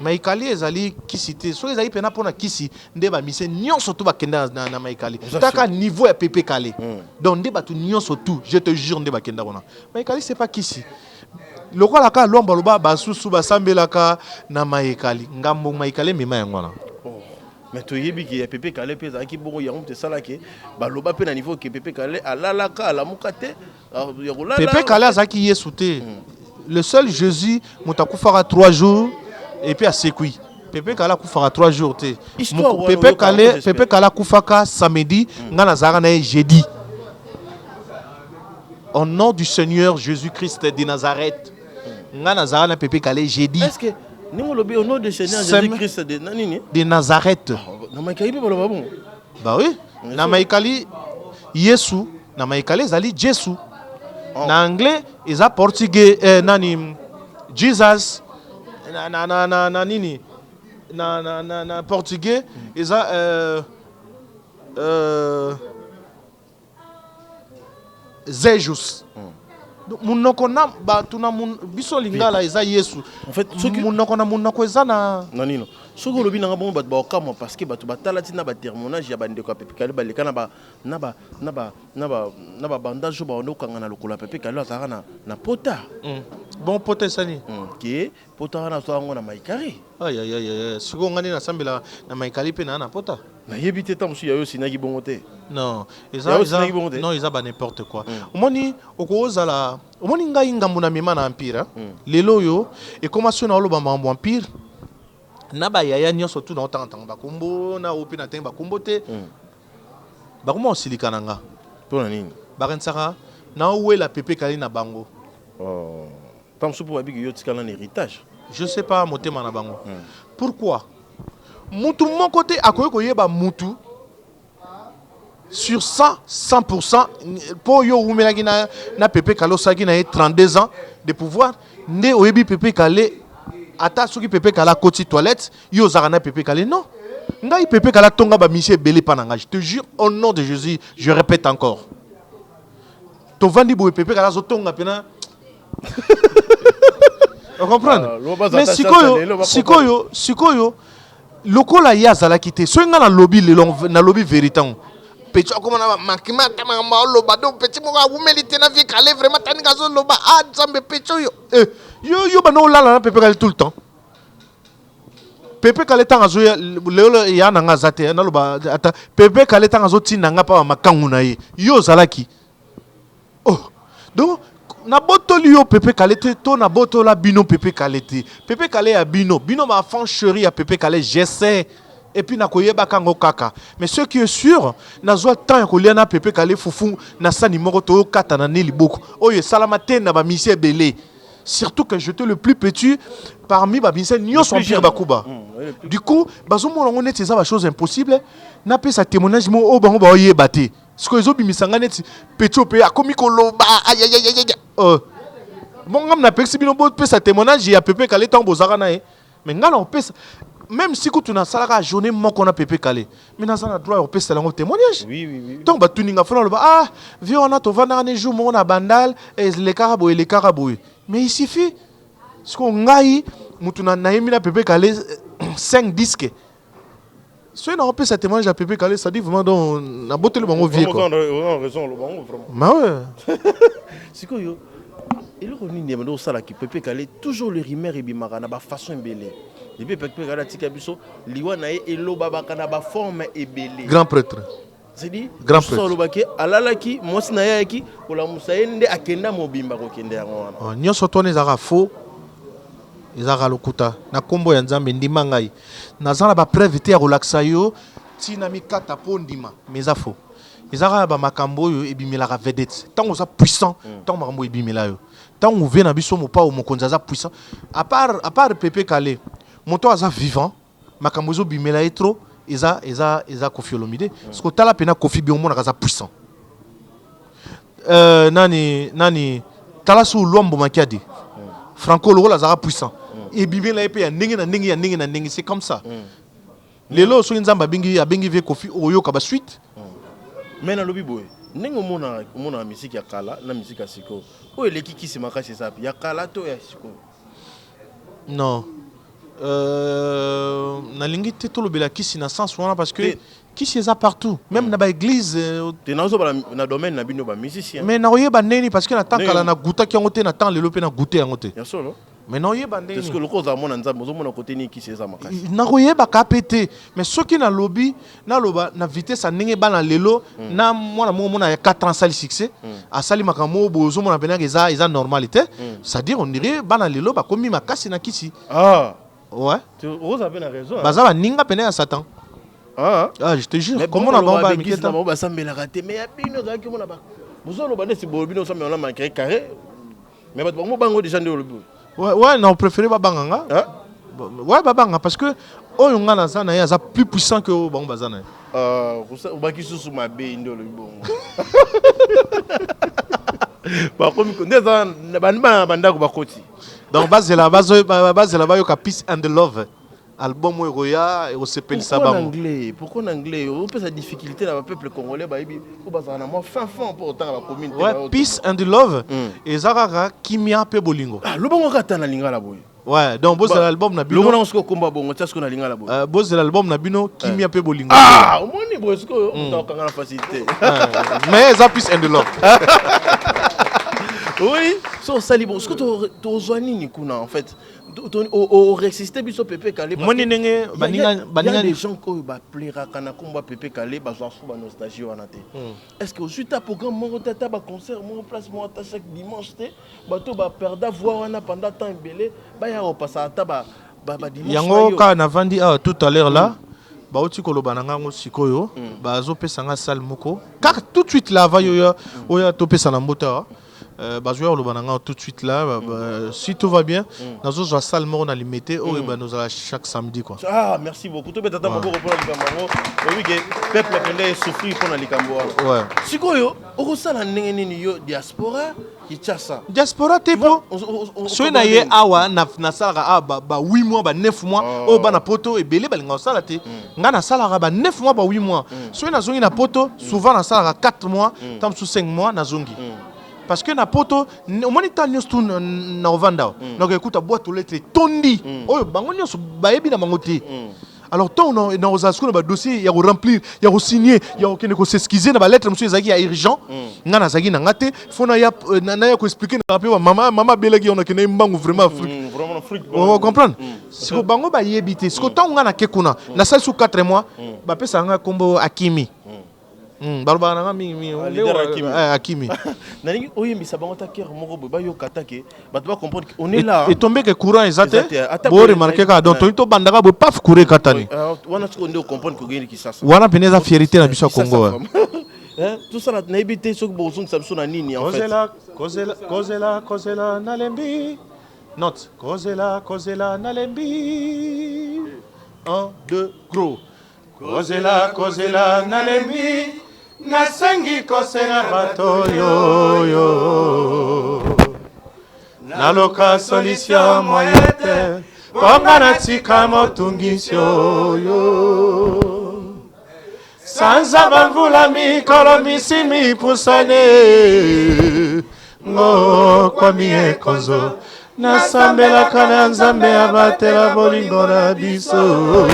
Maikali ezali kisi te. Soki ezali mpena mpona kisi, nde bamise nyonso tu bakenda na Maikali. Taka niveau ya Pepe Kale. Donc nde bato nyonso tu, je te jure, nde bakenda kuna. Maikali, c'est pas kisi. Lokola kaka Lwambo aloba, basusu basambelaka na Mayekali, ngambo Maikali emema yango wana. Oh. Mais toyebi ke ya Pepe Kale mpe ezalaki bongo. Yango moto esalaki baloba mpe na niveau ke Pepe Kale alalaka, alamuka te ya kolala. Pepe Kale azalaki Yesu te. Le seul Jésus, moto akufaka 3 jours et puis asekwi. Pepe Kale akufaka 3 jours te. Pepe Kale, Pepe Kale akufaka samedi, nga nazalaka na ye jeudi. Au nom du Seigneur Jésus-Christ de Nazareth, nga nazalaka na Pepe Kale jeudi. Est-ce que ndenge olobi, au nom du Seigneur Jésus-Christ de na nini? De Nazareth. Na Maikali mpe baloba bongo? Bah oui, na Maikali Yesu, na Maikali ezali Jesu. Oh. Na anglais eza portugais, nani, Jesus. Na nini, na portugais eza Zejus. Munoko na bato na biso lingala eza Yesu. En fait, soki Munoko na munoko eza na Na nino, soki olobi nanga bongo, bato baokamwa, parce que bato batala ntina batémoignage ya bandeko ya Pepe Kale, baleka na ba na ba na ba na ba na babandage oyo baondo okanga na lokolo ya Pepe Kale, azalaka na pota. Bon, pota esani. Ke pota wana azwa yango na Maikari. Ayayaya, sikoyo nga nde nasambela na Maikali mpe naa na pota? Nayebi te, ta mosusu ya yo osinaki bongo te. Non, eza eza, non, eza ba n'importe quoi. Omoni, okozala, omoni ngai ngambo na mema na empire. Lelo oyo ekoma so na oloba makambo empire na bayaya nyonso tu na otanga-tanga bakombo na oyo mpe na ntangi bakombo te, bakoma kosilika na nga. Mpona nini? Bakanisaka naowela Pepe Kale na bango. Oh. Ta mosusu mpo babiki yo tikala na héritage. Je sais pas motema na bango. Pourquoi mutu moko te akoki koyeba mutu sur 100, 100%? Mpo yo owumelaki na Pepe Kale, osalaki na ye 32 ans de pouvoir, nde oyebi Pepe Kale. Ata soki Pepe Kale akoti toilette, yo ozalaka na Pepe Kale. Non, ngai Pepe Kale atonga bamisi ebele mpa na ngai. Je te jure, au nom de Jésus, je répète encore, tovandi boye, Pepe Kale azotonga mpena, ocomprendre? Mais sikoyo, sikoyo, sikoyo, lokola ye azalaki te, soki ngai nalobi lelo, nalobi vérité yango, petit akoma na bamakima, ata makambo aoloba. Donc petit moko awumeli te na vie Kale, vraiment taninga azoloba: "Ah Nzambe, petit oyo." Yo, yo banda olala na Pepe Kale tout le temps. Pepe Kale ntango azoya lelo, ya na nga aza te, naloba ata Pepe Kale ntango azotinda nga mpa bamakangu na ye, yo ozalaki. Oh, donc nabotoli yo Pepe Kale te, to nabotola bino Pepe Kale te. Pepe Kale ya bino, bino baenfant chéri ya Pepe Kale, j'essaie et puis nakoyebaka yango kaka. Mais ce qui est sûr, nazwa temps ya kolia na Pepe Kale fufu na sani moko, toyokata na ne liboko oyo esalama te na bamisi ebele, surtout que j'étais le plus petit parmi bamusicien nyonso empire Bakuba. Du coup bazomona yango neti eza bachose impossible napesa témoignage moko oyo bango baoyeba te. Sikoyo ezobimisa ngai neti petit oyo mpe akomi koloba ayayayaya. Bon, ngam napekisi bino bopesa témoignage ya Pepe Kale ntango bozalaka na ye, mais ngai na kopesa, même si kutu nasalaka journée moko na Pepe Kale, mais naza na droit ya kopesela yango témoignage. Oui. Ntango batuni nga, fona loba: "Ah, vie wana tovandaka ne jour moko na Bandal, elekaka boye, elekaka boye." Mais il suffit. Sikoyo ngai Mutu na nayembi na Pepe Kale 5 disques. Soki nakopesa témoignage ya Pepe Kale, c'est-à-dire vraiment donc naboteli bango vie quoi. Raison oloba yango vraiment. Ma ouais. Sikoyo eloko nini ebanda osalaki Pepe Kale? Toujours le rumeur ebimaka na bafaçon ebele. Depuis Pepe Kale atika biso, liwa na ye elobabaka na baforme ebele. Grand prêtre. C'est-à-dire Grand prêtre. Alobaki alalaki, mwasi na ye ayaki kolamusa ye, nde akenda mobimba kokende yango wana. Oh, nyonso to wana ezalaka faux, ezalaka lokuta. Na nkombo ya Nzambe, ndima ngai, naza na bapreuve te ya kolakisa yo ntina mikata mpo ndima, mais eza faux. Eza kaka bamakambo oyo ebimelaka vedette ntango oza puissant, ntango makambo ebimela yo, ntango ove na biso mopao mokonzi aza puissant. À part Pepe Kale, moto aza vivant, makambo ezobimela ye trop, eza Kofi Olomide. Parce que otala mpena Kofi bi, omonaka aza puissant. Nani nani, tala su Lwambo Makiadi, Franco lokola azalaka puissant, ebimela ye mpe ya ndenge na ndenge, ya ndenge na ndenge. C'est comme ça. Lelo soki Nzambe abengi vie Kofi, oyoka basuite. Mais nalobi boye, ndenge omonaka misiki ya kala na misiki ya sikoyo, oyo eleki kisi makasi eza ya kala to ya sikoyo? Non, nalingi te tolobela kisi na sens wana, parce que Te. Kisi eza partout, même na baéglise. Te, nazobala na domaine na bino bamusicien. Mais nakoyeba ndeni? Parce que na temps Ndenge- kala nagutaki yango te, na temps lelo mpe nagute yango te. Ya solo? Mais nakoyeba ndeni? Parce que lokola ozala mwana Nzambe, ozomona kote nini kisi eza makasi? Nakoyebaka mpe te. Mais soki nalobi, naloba na vitesse ya ndenge bana lelo, na mwana moko mona ya 4 ans asali succès, asali makambo moko boye, ozomona mpenaka eza normal te. C'est-à-dire on dirait bana lelo bakomi makasi na kisi. Ah. Ouais. Oza mpe na raison, hein. Baza baninga pene ya Satan. Ah. Ah, je te jure. Mais komona bango bango ba mike na bango basambelaka te, mais ya bino ozalaki omona bozoloba nde si bolobi bino osambela na malgré carré, mais bato bango bango déjà nde olobi. Ouais, non, préféré babanga nga. Hein? Ouais, babanga, parce que oyo nga naza na ye aza plus puissant que oyo bango baza na ye. Ah, obaki susu mabe nde olobi bongo. Bakomi nde eza bana na bandako bakoti. Donc bazela bayoka Peace and Love, album oyo ekoya, ekosepelisa Pourquoi en bango. anglais? Pourquoi en anglais? Opesa difficulté na bapeuple congolais, bayebi po bazala na mwa fin fond mpo otanga bacommune te. Ouais, Peace and Love eza kaka kimia mpe bolingo. Ah, lobango kaka ata na lingala boye. Ouais, donc bozela album na Longo bino. nango sikoyo komba bongo, tia sikoyo na lingala boye. Bozela album na bino, kimia mpe bolingo. Ah, omoni boye sikoyo moto akokanga na facilité. Mais eza Peace and Love. Oui, so osali bon, sikoyo tozwa nini kuna en fait? Oresiste biso Pepe Kale. Moni ndenge baninga Des gens oyo bapleraka na kombo ya Pepe Kale, bazwa su banostalgie wana te. Est ce que ozwi ta programme moko te, ata baconcert moko, place moko, ata chaque dimanche te, bato baperda voix wana pendant temps ebele, baya kopasa ata badimanche? Yango kaka navandi awa tout à l'heure là, bauti koloba na ngango sikoyo, bazopesa nga salle moko kaka tout de suite là, avant oyo oyo topesa na mbote awa. Bazwa koloba na ngango tout de suite là, si tout va bien, nazozwa salle moko na Limete oyo banozala chaque samedi quoi. Ah, merci beaucoup. Tobeta ata maboko mpona likambo yango. Oyebi ke peuple mpenza esouffrir mpona likambo wana. Ouais. Sikoyo okosala ndenge nini, yo diaspora Kinshasa? Diaspora te, po soki na ye awa nasalaka awa ba 8 mois, ba 9 mois. Oyo bana poto ebele balingaka kosala te. Nga nasalaka ba 9 mois, ba 8 mois. Soki nazongi na poto, souvent nasalaka 4 mois, ntango mosusu 5 mois, nazongi. Parce que na poto omoni ntango nyonso tu na ovanda awa, nakoekuta boîte aux lettres etondi, oyo bango nyonso bayebi na bango te. Alors ntango na kozala sikoyo na badossier ya koremplir, ya kosigne, ya kokende kos'excuser na balettre mosusu ezalaki ya urgent, nga nazalaki na nga te, fo naya naya koexpliquer na mpe mama. Mama abelaki yo, nakende mbangu vraiment Afrique. Vraiment Afrique. Comprendre siko, bango bayebi te. Siko ntango nga nake kuna, nasali su 4 mois, bapesaka nga nkombo Akimi. Balobaka na nga mingi mingi. Ah, leader Akimi. Eh, Akimi. Nalingi oyembisa bango ata kere moko boye, bayoka ata ke bato bacomprendre que on est là. Etombe ke courant eza Eza te. te, ata Bo remarquer kaka, donc toyi tobandaka boye, paf, courant ekatani. Ah, wana sikoyo nde ocomprendre kokende Kisasa. Wana pene eza fierté na biso ya Kisasa, Congo, ouais. vraiment. Hein, tosala nayebi te soki bozongisa biso na nini en fait. Kozela, kozela, kozela, kozela, nalembi. Note kozela, kozela, nalembi. 1, 2, gros. Kozela, kozela, nalembi, nasengi kosela bato yoyo, naloka solution moye te mponga natika motungisi oyo. Sanza, bamvula, mikolo misi mipusane, ngokwami ekonzo. Nasambelaka na Nzambe abatela bolingo na biso.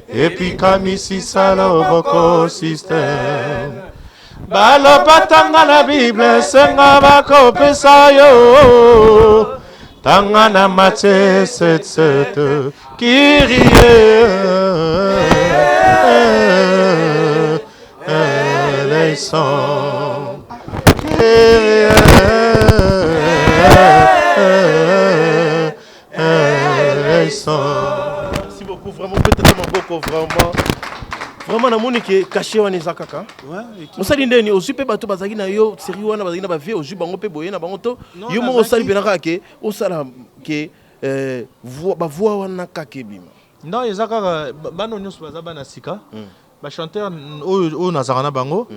Epika misisa loboko system. Baloba tanga na Bible senga bakopesa yo. Tanga na Matthieu 7 7 Kyrie eleison. Kyrie eleison. Merci beaucoup, vraiment, peut-être maboko, vraiment. Vraiment, namoni ke cachet wana eza kaka. Osali ndeni ozwi mpe bato bazalaki na yo série wana bazalaki na bavie ozwi bango mpe boye na bango to yo moko osali mpena kaka ke osala ke euh, bavoi wana kaka ebima. Non, eza kaka bana nyonso baza bana sika. Ba chanteur oyo oyo nazalaka na bango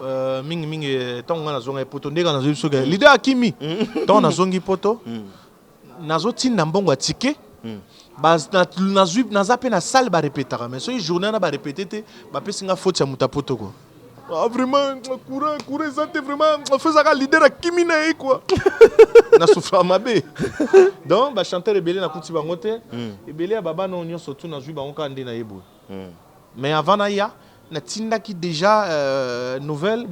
euh, mingi mingi ntango ngai nazonga poto ndenge nazongi biso ke leader akimi ntango nazongi poto nazotinda mbongo ya ticket nazwi naza mpe na salle barepetaka mais soki journée wana barepete te bapesi nga faute ya moto ya poto quoi. Ah, vraiment courant courant eza te vraiment fezaka leader akimi na ye quoi nasufra mabe donc bachanteur ebele nakuti bango te ebele ya babana oyo nyonso tu nazwi bango kaka nde na ye boye. Mais avant naya natindaki déjà nouvelle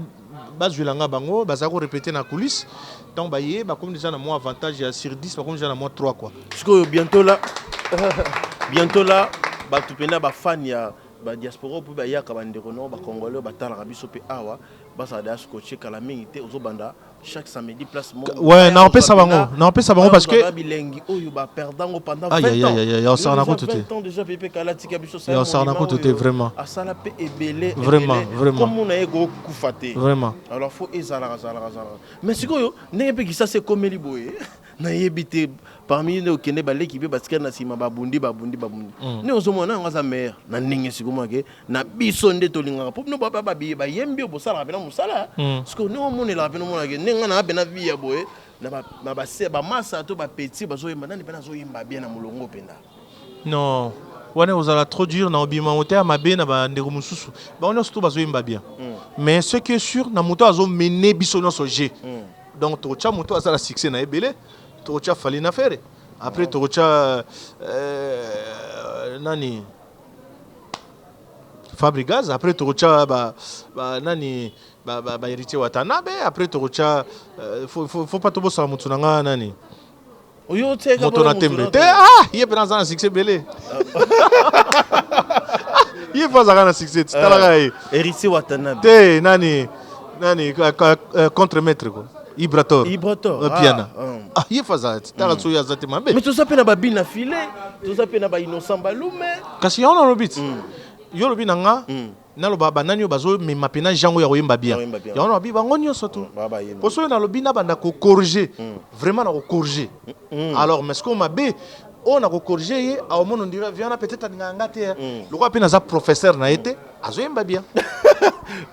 bazwela nga bango bazala ko répéter na coulisse donc baye bakomi déjà na mwa avantage ya sur 10 bakomi déjà na mwa 3 quoi. Sikoyo bientôt là bato mpena bafan ya badiaspora mpe bayaka bandeko nao bacongolais oyo batalaka biso mpe awa bazala deya scotché kala mingi te ozobanda chaque samedi place moko. Ouais, naopesa bango naopesa bango parce que bilengi oyo baperdango pendant Aïe, 20 aïe, ans. aïe, aïe, osala na Déjà kutu te. 20 ans déjà Pepe Kala tika biso Ya osala na kutu te, vraiment. Asala mpe ebele. Vraiment, vraiment. Komona ye kokufa te. Vraiment. Alors faut ezalaka zalaka zalaka mais sikoyo ndenge mpe Kisasa ekomeli boye nayebi te parmi nde okende baleki mpe batikali na nsima babundi babundi babundi nde ozomona yango aza meilleur na ndenge sikoyo na biso nde tolingaka mpo bino bapa bayembi oyo bosalaka mpena mosala. Sikoyo ndenge omonelaka mpena omonake ndenge nga na pena vie ya boye na bamasa to bapeti bazoyemba nani mpena azoyemba bien na molongo mpena. Non, wana ozala trop dur na obima mote ya mabe na bandeko mosusu bango nyonso to bazoyemba bien mais ce qui est sûr na moto azomene biso nyonso g donc tokotya moto azala succès na ebele tokotya Fally na Ferre après tokotya nani Fabregas après tokotya ba nani ba Héritier Watanabe après tokotya faut pas tobosala motu na nga nani Oyo otiaka moto na tembe te ah ye mpe naza na succès ebele ye mpe azalaka na succès titalaka ye. Héritier Watanabe. Te nani nani contre maître quoi Ibrator. Ibrator. Piana ah ye mpe azala tala so oyo aza te mabe. Mais toza mpe na babina file toza mpe na bainnocent balume. Kasi yango nalobi ti yo olobi na nga naloba banani oyo bazomema mpena jango ya koyemba bien. Koyemba bien. Yango nalobi bango nyonso tu Bayemba. Po soki nalobi nabanda kocorriger vraiment na kocorriger alors mais sikoyo mabe oyo na kocorriger ye aomona ondira viana peut-être alingaka nga te lokola mpe naza professeur na ye te azoyemba bien.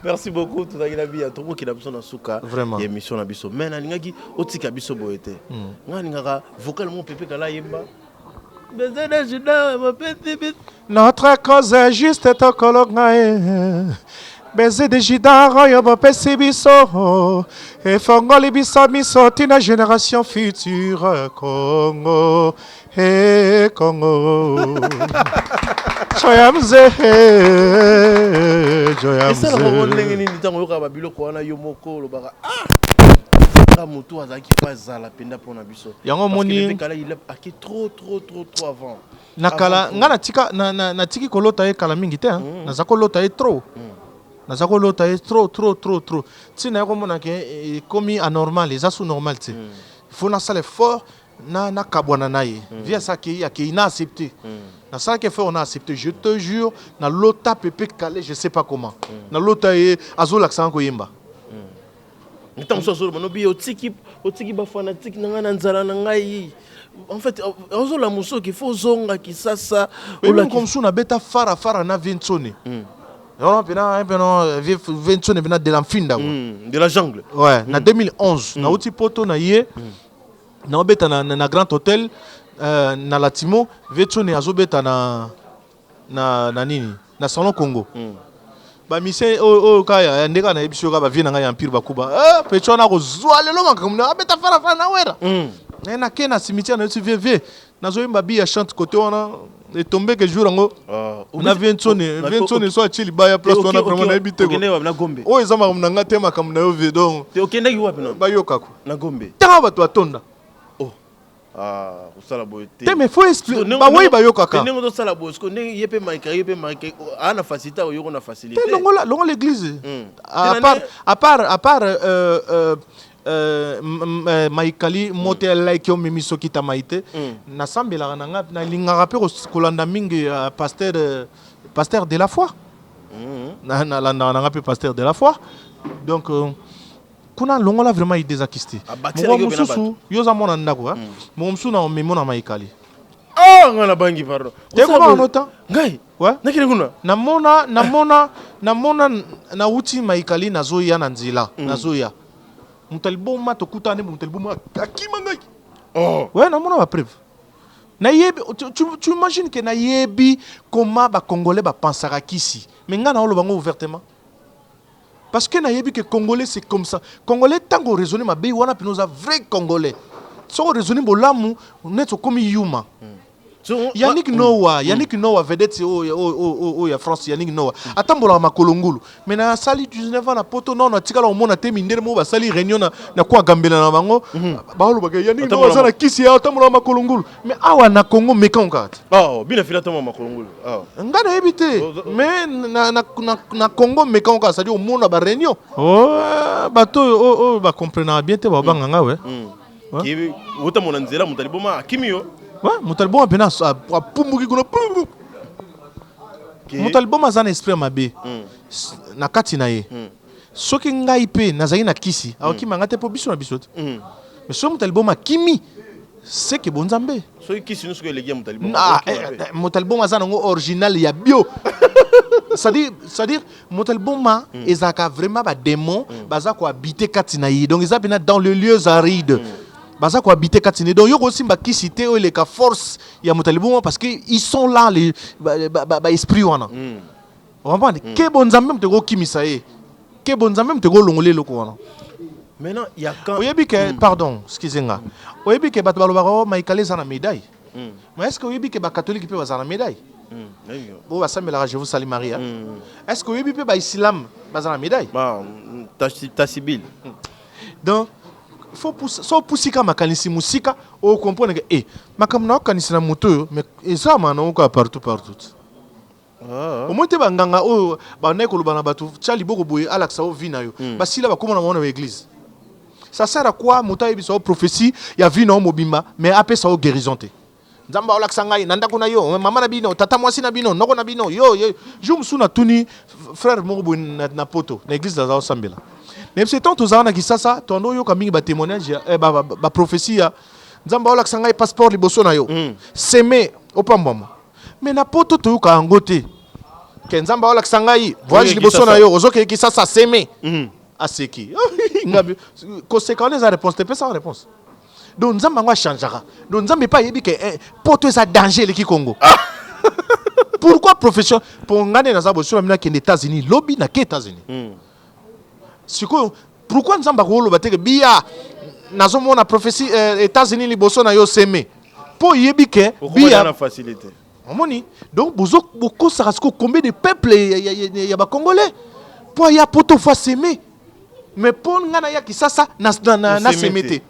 Merci beaucoup tozalaki na biya tokokenda biso na suka Vraiment. Ya émission na biso mais nalingaki otika biso boye te ngai nalingaka vocal mo Pepe Kala yemba Baiser de Judas, mon petit petit. Notre cause est juste tokolonga ye baiser de Judas oyo bopesi biso efongoli biso miso ntina génération future Congo e Congo joya mzee joya Esalaka ngo ndenge mzee. Nini ntango oyokaka babiloko wana yo moko olobaka ah nga motu azalaki mpo azala mpenza mpona biso? Yango Parce que Pepe Kala il ake trop trop trop trop avant. Na kala Avant nga natika natiki kolota ye kala mingi te hein. Naza kolota ye trop naza kolota ye trop trop trop trop ntina ye komona ke ekomi anormal eza su normal te faut nasala effort na nakabwana na ye vi asa akei akei na accepté nasalaki effort na accepté. Je te jure nalota Pepe Kale je sais pas comment nalota ye azolakisanga koyemba. Ntango mosusu azoloba nobi otiki otiki bafanatike na ngai na nzala na ngai en fait ozolamu soki fo ozonga Kisasa. Oyebi moko mosusu nabeta fara fara na Vinsone wana mpena mpena Vinsone mpena de la mfinda quoi. De la jungle. Ouais, na 2011 nauti poto na ye naobeta na Grand Hôtel na Latimo Vetsone azobeta na nini na Salon Congo bamisien oyo oyo kaka ya ndenge nayebi biso kaka bavie na ngai ya Empire bakuba ah, pecho wana kozwa lelo makambo na abeta farafara na Wera. Eh, nake na cimetière nayebisi vieux, vieux nazoyemba bi ya chante côté wana, etombe ke jour yango Ah, na vieux Ntsone, vieux Ntsone so atie libaya place wana, vraiment nayebi te Okende wapi na Gombe? Oyo eza makambo na nga te, makambo na yo vieux, donc Te, okendaki wapi na Bayoka ko. Na Gombe? Ntango bato batonda. Oh, ah, kosala boye te. Te, mais faut expliquer, bawei bayokaka. Ndenge ozosala boye siko, ndenge ye mpe Maika, ye mpe Maika aa na facilité, oyoko na facilité. Te, longola, longola l'église. À part Maikali moto alaki omemi soki tamai te. Nasambelaka na nga, nalingaka mpe kolanda mingi pasteur de la foi. Nalandaka na nga mpe pasteur de la foi. Donc kuna longola vraiment idée eza kisi te. Abatisaki Moko yo mpe na mosusu, yo oza mwana ndako, moko mosusu na omemi na Maikali. Ah, ngai nabangi, pardon. Te, kobanga no ta. Ngai Ouais. nakende kuna? Namona nauti Maikali, nazoya na nzela, nazoya, moto aliboma, tokutana, moto aliboma akima ngai. Oh. Ouais, namona bapreuve, nayebi. Tu imagines ke nayebi comment bacongolais bapansaka kisi, mais ngai naoloba ngo ouvertement parce que nayebi ke Congolais, c'est comme ça. Congolais, ntango oraisonne mabe wana, mpena oza vrai Congolais. Soki oraisonne bolamu, neti okomi yuma. So, Yannick Noah, Yannick Noah, vedette oyo ya France, Yannick Noah atambolaka makolo ngulu, mais nasali 19 ans na poto, non, natikala komona te mindele moko basali réunion na kwa gambela na bango, baolobaka Yannick Noah aza na kisi ya atambolaka makolo ngulu. Mais awa na Congo, mekan kaka te. Oh, bina fila toma makolo ngulu. Oh. Nga nayebi te, mais na Congo, mekan kaka, c'est-à-dire omona baréunion, oh, bato oyo bacomprenaka bien te, babanga nga we. Ki otamona nzela, moto aliboma akimi yo. Ouais, moto aliboma mpena apumbuki kuna. Moto aliboma aza na esprit ya mabe na kati na ye. Soki ngai mpe nazali na kisi, akokima nga te, mpo biso na biso te. Mais soki moto aliboma akimi, seke bonzambe. Soki kisi nyonso eleki ya moto aliboma. Ah, moto aliboma aza nango original ya bio, c'est-à-dire moto aliboma ezalaka vraiment badémon baza kohabite kati na ye. Donc eza mpena dans le lieux arides, baza kohabite kati na ye. Donc yo kosimba kisi te oyo eleka force ya moto aliboma, parce que ils sont là, les baesprit wana. Comprendre ke bonzambe moto ekokimisa ye, ke bonzambe moto ekolongola eloko wana. Maintenant, il y a quand Oyebi ke, pardon, excuse nga, oyebi ke bato balobaka o Maikale eza na médaille, mais est ce que oyebi ke bacatholique mpe baza na médaille oyo basambelaka Je vous salue Maria? Est ce que oyebi mpe baislam baza na médaille? Ba ta civile. Donc faut so opusika makanisi mosika, ocomprendre ke e makambo na okanisi na moto oyo, mais eza mana nango kaka partout partout. Omoi te, banganga oyo bandaki koloba na bato tia liboko boye, alakisa o vie na yo, basila bakóma na bango na baeglise. Ça sert à quoi moto ayebisa yo prophétie ya vie na yo mobimba, mais apesa yo guérison te? Nzambe aolakisa ngai na ndako na yo, mama na bino, tata mwasi na bino, noko na bino, yo yo. Jour mosusu natuni frère moko boye na poto, na église naza osambela, nayebisi, tant tozala na Kisasa, toando oyoka mingi batémoignage ya baprophétie ya Nzambe aolakisa ngai passeport liboso na yo, seme opambwama. Mais na poto toyoka yango te ke Nzambe aolakisa ngai voyage liboso na yo, ozokende Kisasa, seme. Aseki ngabi. Koseka wana eza réponse te, epesaka réponse. Donc Nzambe yango achangeaka. Donc Nzambe epe ayebi ke poto eza danger eleki Congo. Pourquoi profession? Mpo nga nde naza boye, na nakende États-Unis lobi, nake États-Unis sikoyo. Pourquoi Nzambe akoloba te ke biya nazomona prophétie, États-Unis liboso na yo, seme? Mpo oyebi ke biya na facilité. Omoni, donc bozo bokosaka sikoyo combien de peuple ya bacongolais mpo aya poto faut aseme, mais mpo nga naya Kisasa naseme te.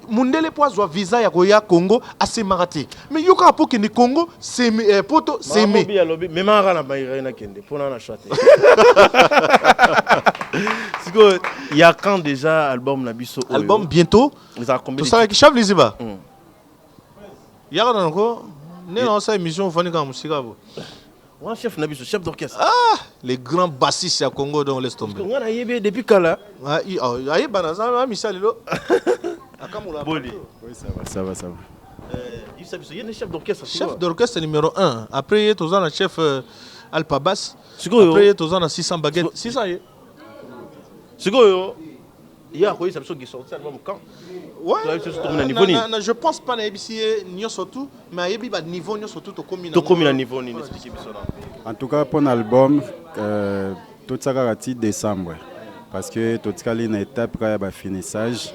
Mundele mpo azwa visa ya koya Congo asemaka te, mais yo kaka mpo okende Congo seme, poto seme. Alobi memaka na bairaki nakende mpona na choix te. Sikoyo ya quand déjà album na biso? Album bientôt. Tosalaki chef liziba yaka nango nde naosala émission, ofandi kaka mosika bo. Wana chef na biso, chef d'orchestre. Ah, les grands bassistes ya Congo, donc laisse tomber. Nga nayebi depuis kala. Ayebana, aza misa lelo. Boli? Oui, ça va, ça va, ça va. Yebisa biso, ye nde chef d'orchestre. Chef d'orchestre numéro 1. Après ye toza na chef Alpa Bass. Sikoyo après ye toza na 600 baguette, 600 ye. Sikoyo ye akoyebisa biso ke sorti album quand? Ouais, na niveau nini? Je pense pas nayebisi ye nyonso tout, mais ayebi baniveau nyonso tout tokomi. Tokomi na niveau nini? Explique biso na. En tout cas, pour l'album, totia kaka ti décembre, parce que totikali na étape kaka ya bafinissage.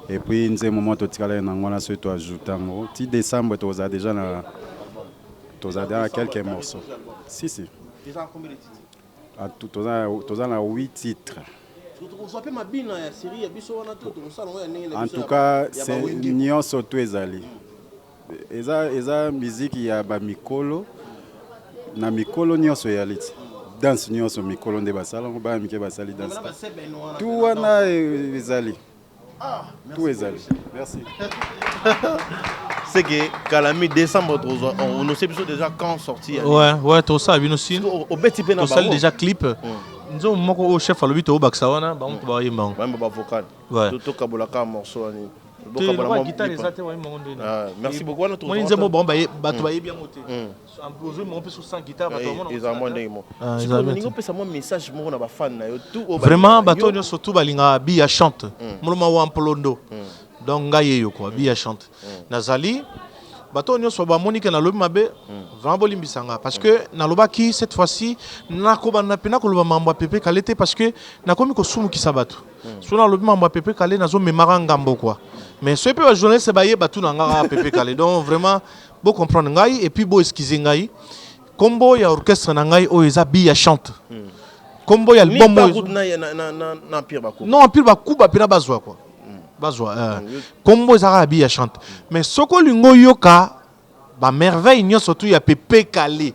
Et puis nzembo moko totikalaki nango wana, soki toajoute yango ti décembre, tokozala déjà na, tozala déjà na quelques morceaux. Si, si. Toza na 8 titres. En tout cas, nyonso to ezali, eza musique ya bamikolo na mikolo nyonso. Eyali ti danse nyonso, mikolo nde basala yango, bana mike basali danse tu wana. Ezali tout, ezali. Merci. C'est que Kalami, décembre, on sait biso déjà quand sorti. Ouais, tosala bino si. Obeti mpe na Tosali déjà clip. Nzembo moko oyo chef alobi toobakisa wana, bango to bayemba yango. Bayemba bavocal. Tokabolaka morceau wani. Guitare eza te, wayemba yango ndeni. Merci beaucoup. Wana moni nzembo bango bato bayebi yango te, ozwi bango mpe sans guitare, bato. Eza mwa ndenge moko. Olingi opesa mwa message moko na bafan na yo tout? Vraiment, bato nyonso tu balingaka Biya Chante, moloma wa mpolondo. Donc ngai yeyo quoi, Biya Chante. Nazali bato nyonso bamoni ke nalobi mabe, vraiment bolimbisa nga, parce que nalobaki cette fois-ci nakobanda mpe nakoloba mambo ya Pepe Kale te, parce que nakomi kosumukisa bato. So nalobi mambo ya Pepe Kale, nazomemaka ngambo quoi. Mais soki mpe bajournaliste bayeba tu na nga kaka Pepe Kale. Donc vraiment bocomprendre ngai et puis boexcuse ngai. Kombo ya orchestre na ngai oyo eza Biya Chante. Kombo ya album oyo na Empire Bakuba. Non, Empire Bakuba mpena bazwa quoi, bazwa. Kombo ezaka ya Biya Chante, mais soki olingi oyoka bamerveille nyonso tu ya Pepe Kale,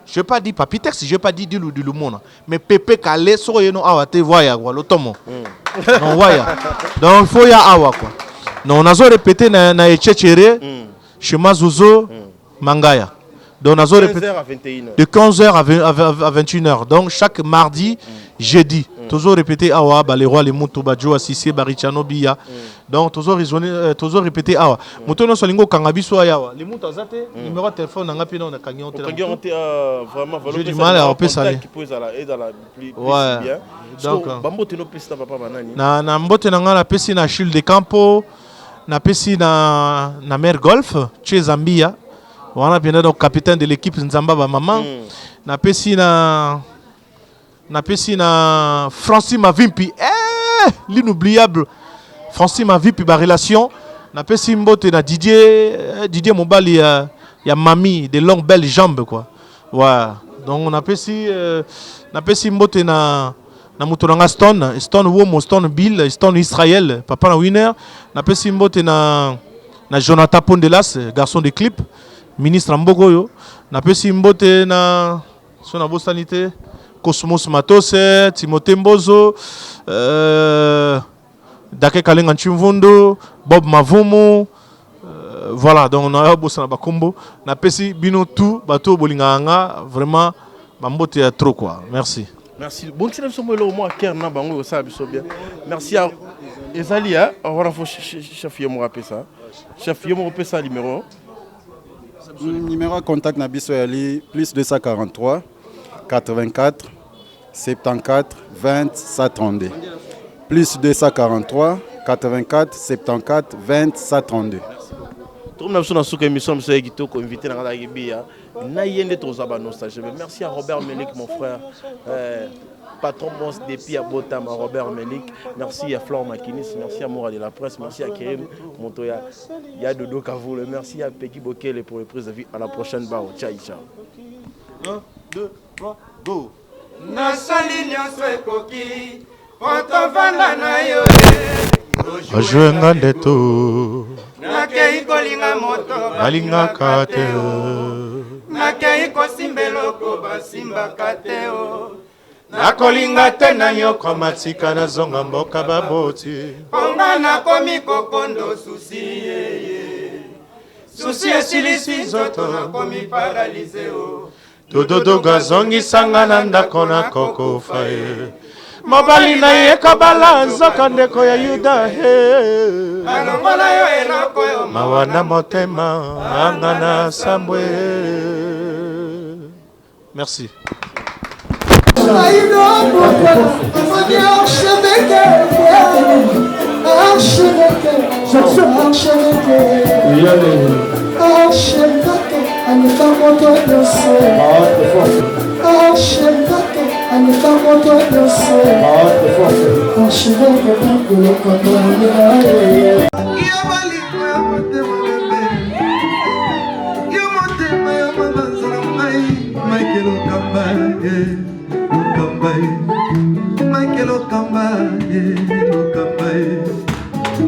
je vais pas dire Papi Tex, je vais pas dire Dilu Dilu Mona, mais Pepe Kale, soki oyeno awa te, voya quoi, lotomo non voya. Donc il faut ya awa quoi. Non, nazo répéter na Echechere, chez Mazozo Mangaya. Donc nazo répéter 15h à 21h. De 15h à 20 à 21h. Donc chaque mardi, jeudi, toujours répéter awa, ba les rois, les Moutou, ba Joe Assisé, ba Richano Bia. Donc toujours raisonner, toujours répéter awa. Moto nyonso alingi okanga biso aya awa. Les Moutou azate, numéro de téléphone nanga pe na kangi on. Okangi yango te, vraiment. J'ai du mal à opesa aller. Po ezala plus bien. Donc, bambote nopesi na papa banani? Na mbote na nga napesi na Achille de Campo, napesi na Mère Golf, Che Zambia. Wana mpenza donc capitaine de l'équipe Nzamba ba mama. Napesi na Francis Mavimpi, eh, l'inoubliable Francis Mavimpi, ba relation. Napesi mbote na Didier, Didier mobali ya mami de longues belles jambes quoi. Ouais. Donc napesi mbote na moto na nga Stone, Stone Womo, Stone Bill, Stone Israël, papa na Winner. Napesi mbote na Jonathan Pondelas, garçon de clip, ministre ya mboka oyo. Napesi mbote na so nabosani te, Cosmos Matose, Timothée Mbozo, Dake Kalenga Nchimvundu, Bob Mavumu, voilà. Donc nayobosana bakombo. Napesi bino tout bato oyo bolingaka nga, vraiment bambote ya trop quoi. Merci. Merci. Bongisela biso mo eloko mwa cœur na bango, ekosala biso bien. Merci. Ezali ya wana, fo chef ye moko apesa, chef ye moko opesa numéro. Numéro ya contact na biso ezali plus 243 84 74 20 132, plus 243 84 74 20 132. Tokomi na biso na suka émission biso ya kitoko. Invité na nga azalaki Biya, na ye nde tozwa banostalgie. Mais merci à Robert Melik, mon frère, patron boss depuis à Botama, Robert Melik. Merci à Flore Makinis, merci à Moura de la presse, merci à Kérim Montoya, ya Dodo Kavoule, merci à Peggy Bokele pour les prises de vue. À la prochaine, bao, ciao ciao. 1, 2, 3, go! Nasali nyonso ekoki po tovanda na yo. Ozwenga ndeto. Nakei kolinga moto. Balingaka te. Nakei kosimba eloko basimbaka te o. Nakolinga te na nyokoma, tika nazonga mboka baboti. Mponga nakomi kokondo souci yeye, souci esilisi nzoto, nakomi paralysé o. Dododogo azongisanga na ndako, nakokufa ye. Mobali na ye kabala, nzoka ndeko ya Yuda he. Alongola yo eloko yo. Mawa na motema anga na sambwe. Merci. Archevêque, archevêque, archevêque, archevêque, aleka moto nyonso, archevêque. Aleka moto nyonso archevêque Lokamba. Yo bolingo ya motema bebe, yo motema ya mabanza na ngai, Mike Lokamba ye, Lokamba ye, Mike Lokamba ye, Lokamba ye,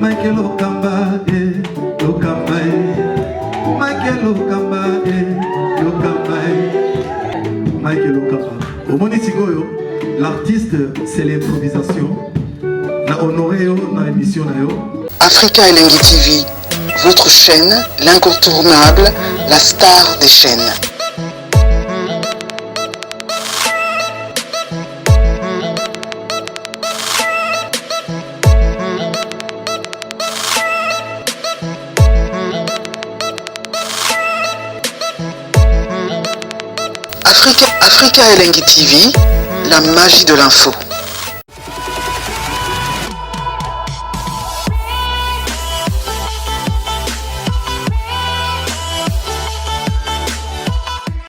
Mike Lokamba ye, Lokamba ye, Mike Lokamba ye, Lokamba ye, Mike Lokamba. Omoni sikoyo, l'artiste, c'est l'improvisation. Na honoré yo na émission na yo. Africa Elengi TV, votre chaîne, l'incontournable, la star des chaînes. Africa, Africa Elengi TV, la magie de l'info.